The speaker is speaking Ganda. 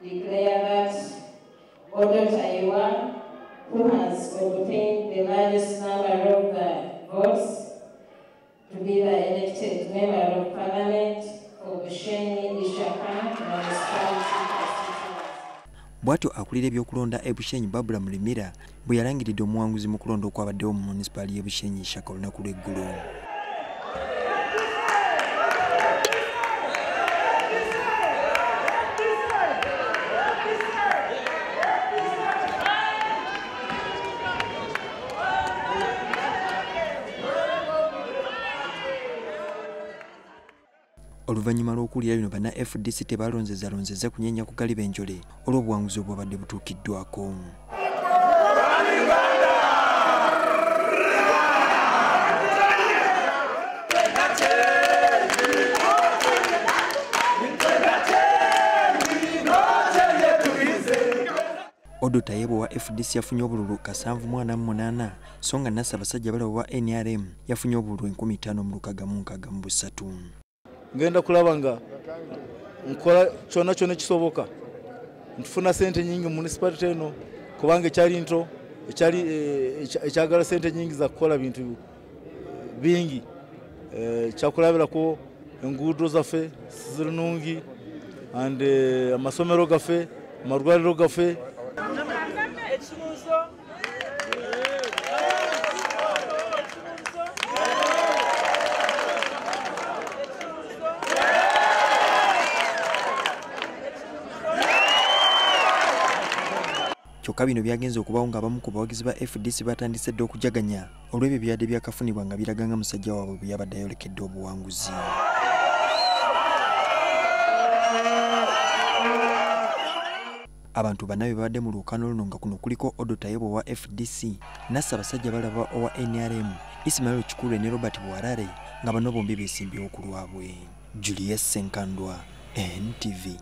declare that Odo Tayebwa, who has obtained the largest number of the votes, to be the elected member of parliament for Bushenyi Ishaka Municipality. Bw'atyo akulira ebyokulonda e Bushenyi Barbara Mulimira bwe yalangiridde omuwanguzi mu kulonda okwabaddewo mu munisipaali y'e Bushenyi Ishaka olunaku lw'eggulo. Oluvannyuma lw'okuwulira bino banna FDC tebalonzezalonzezza kunyeenya ku galiba enjole olw'obuwanguzi obwabadde butuukiddwako. Odo Tayebwa wa FDC yafunye obululu 748 so nga Nassabasajja wa NRM yafunye obululu 5663. Ngenda kulaba nga nkola kyonna kyonna ekisoboka ntufuna sente nyingi mu municipality eno kubanga ekyali nto ekyali ekyagala sente nyingi za kukola bintu bingi. Kyakulabirako enguudo zaffe ziri nnungi and amasomero gaffe, amalwaliro gaffe. Kyokka bino byagenze okubaawo ng'abamu ku bawagizi ba FDC batandise dda okujaganya olw'ebyo byadde byakafunibwa nga biraga nga musajja waabwe bwe yabadde ayolekedde obuwanguzi. Abantu bana be babadde mu lwokaano luno nga kuno kuliko Odo Tayebwa wa FDC, Nassabasajja Balaba owa NRM, Ismail Kikule ne Robert Bwarare nga bano bombi beesimbyewo ku lwabwe. Julius Senkandwa, NTV.